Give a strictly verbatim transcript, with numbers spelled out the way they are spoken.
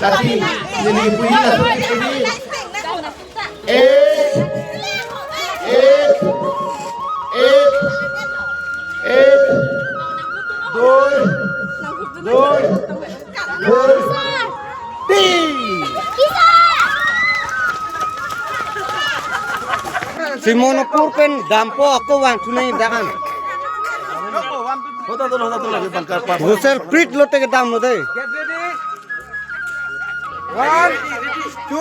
Lasi, neli puji laso ke ini. Ek, ek, ek, ek, doi, doi, doi, tin. Si Manipur pen dampo ako vangthu nangji dak an. Hota to, hota to lagi bangkar pa. Husel prit lote kedam lo dei. One, two,